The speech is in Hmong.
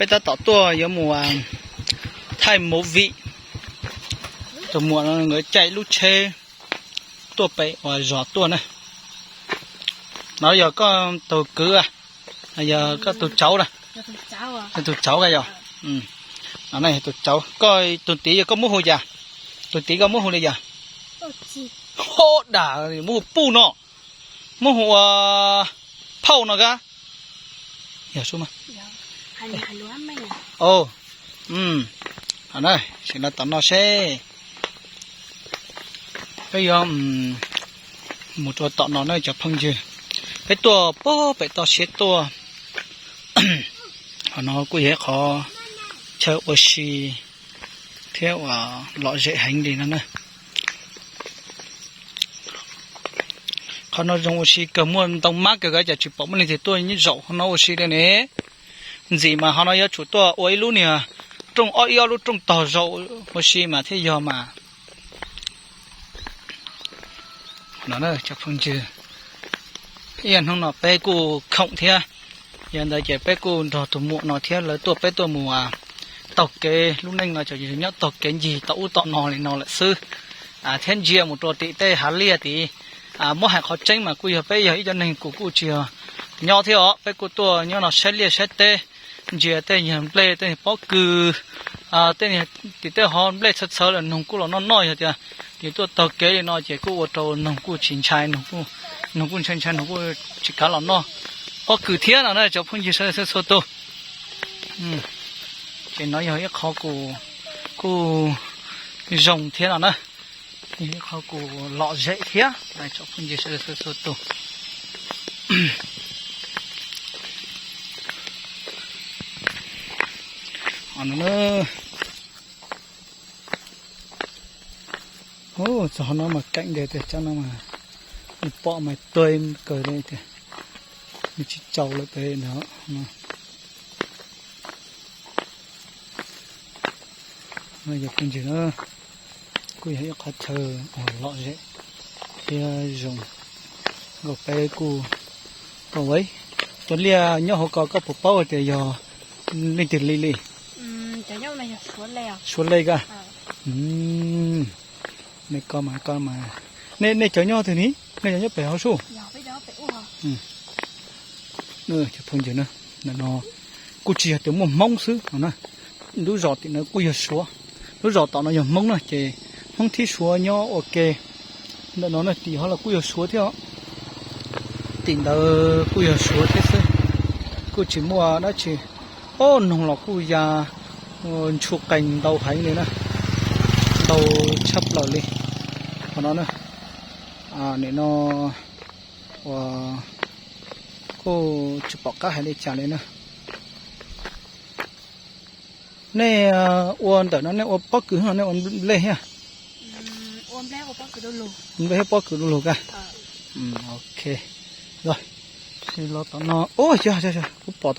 Peb tab tom tuaj yuav mus thaij movie. Tus muam no nkawd caij lub tsheb tuaj pem uas zos tuaj na. No yog koj tus kwv, yog koj tus tsauv na? Yog tus tsauv ka yog? No yog tus tsauv. Koj tus tid yog koj muab hu cas? Tus tid koj muab hu li cas? Ho dam, muab hu Puj no, muab hu ua Phauj no ka. Yog, sim no tom no seb. Peb yuav mus rau tom no na cov phooj ywg. Peb tuaj pem toj siab tuaj. Qhov no kuj yog ib qhov chaw ua si thiab uas lom zem heev li no na. Qhov no zoo ua si kawg, muaj ntau mab kawg, cas tsis pom muaj leej twg tuaj zaum qhov no ua si li ne. Ntxim mas qhov no yuav tsum tuaj ua ib lub niag rooj, ob ib ob lub rooj tog zaum ua si mas thiaj yog mas. Cov phooj ywg, ib yam hnub no peb kuj khoom thiab, yog ntawd ces peb kuj nrog tus muam no thiab lawv tuaj, peb tuaj mus taug kev, lub neej no ces nyob taug kev ncig tom ub tom no li no lawm xwb. Thiab ntsia mus rau tim tej hav liaj tid, muab hais qhov tseeb mas kuj yog peb yog ib cov neeg kuj kuj tsis yog nyob thiab os, peb kuj tuaj nyob no saib liaj saib teb, ntsia tej nyuag nplej tej pob kws, tej tim tej hov nplej txhawv txhawv lawm noog kuj los noj noj, yog tias nws tuaj taug kev li no ces kuj ua rau noog kuj tsis ntshai, noog kuj ntshai ntshai, noog kuj tsis kav los noj pob kws thiab no na cov phooj ywg sawv daws txhua tus. Ces no yog ib qho kuj zoo thiab no na, ib qho kuj lom zem thiab cov phooj ywg sawv daws txhua tus. Txog qhov no mas keem tiag tiag, cov no mas pom mas tuag kawg li tiag, nws tsis tsaus lawm pem no. Yog phooj ywg na, kuj yog ib qhov chaw uas lom zem thiab zoo nkaus peb kuj tau ua. Cov liaj nyob hauv ko koj puas paub hais tias yog leej twg li li? Suav lej ka. Nej ko mas, nej cov nyob twg ni? Nej cov nyob pem hauv sub? Cov phooj ywg, ntawm no kuj tsis yog tias muaj Hmoob xwb no na, lub zos tim no kuj yog Suav, lub zos tom no yog Hmoob na, ces Hmoob thiab Suav nyob ua ke. Ntawm no na tim hov los kuj yog Suav thiab, tim ntawd kuj yog Suav thiab xwb, kuj tsis muaj dab tsi. Ob, noog los kuj ya ntshua qees ntau heev li na, ntau tshaj plaws li. Qhov no na, nim no uas kuj tsis pom qab hais li cas li na. Nej ua ntawm no nej ua pob kws los nej ua nplej thiab? Nplej thiab pob kws du lug ka. Ok, los tom no, kuv pom